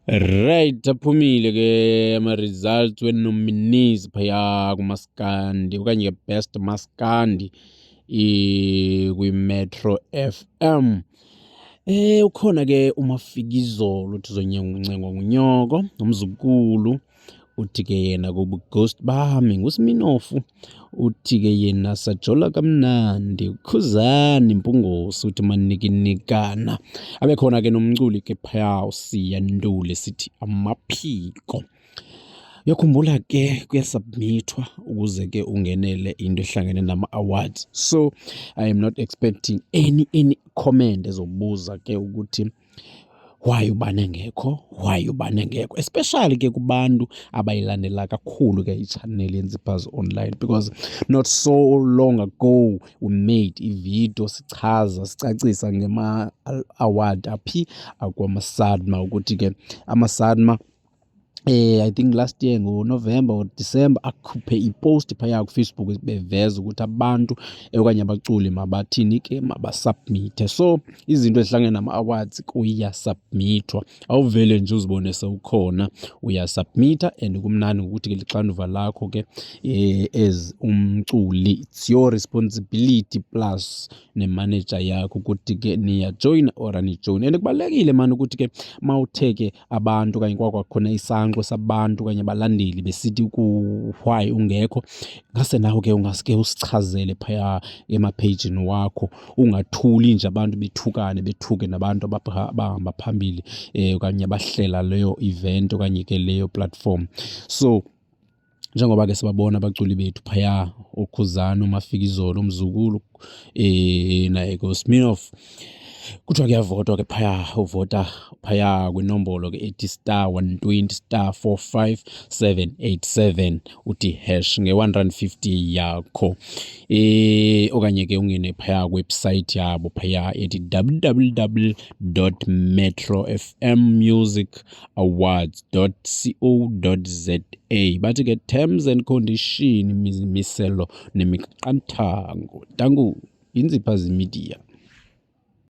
Right, aphumile ke ama-results we-nominees phaya kumaskandi okanye ke best maskandi kwiMetro FM. Ukhona ke uMafikizolo uthi uzoncengwa ngunyoko nomzukulu, uthi ke yena kubu-ghost bami nguSminofu, uthi ke yena sajola kamnandi, uKhuzani Mpungose uthi manikinikana. Abe khona ke nomculi ke phaya uSiya Ntuli sithi amaphiko. Uyakhumbula ke kuyasubmithwa ukuze ke ungenele into ehlangene nama-awards, so I am not expecting any comment ezobuza ke ukuthi why ubani engekho, why ubani engekho, especially ke kubantu abayilandela kakhulu ke i-channel yeNtsiphazi Online, because not so long ago we made ividiyo sichaza sicacisa ngema-award aphi akwamaSATMA, ukuthi ke amaSATMA I think last year ngoNovember or December akhuphe ipost phaya kuFacebook beveza ukuthi abantu okanye abaculi mabathini ke, mabasubmithe. So izinto ezihlangene nama-awards kuyasubmithwa, awuvele nje uzibone sewukhona, uyasubmitha. And kumnandi ngokuthi ke lixanduva lakho ke as umculi, it's your responsibility plus nemanager yakho ukuthi ke niyajoyina or anijoyini. And kubalulekile mani ukuthi ke mawuthe ke abantu okanye kwakwakhona isankxwe sabantu okanye abalandeli besithi why ungekho, ngase nawe ke ungaske usichazele phaya emaphejini wakho, ungathuli nje abantu bethukane bethuke nabantu abahamba phambili okanye abahlela leyo event okanye ke leyo platform. So njengoba ke sibabona abaculi bethu phaya, uKhuzani, uMafikizolo, uMzukulu naye ke uSminoff, kuthiwa kuyavotwa ke phaya, uvota phaya kwinombolo ke ethi *120*45787 uthi hash nge-R1.50 yakho, okanye ke ungene phaya kwiwebsite yabo phaya ethi www.metrofmmusicawards.co.za. Bathi ke terms and condition, imimiselo nemiqathango. Danko, Inziphazi Media.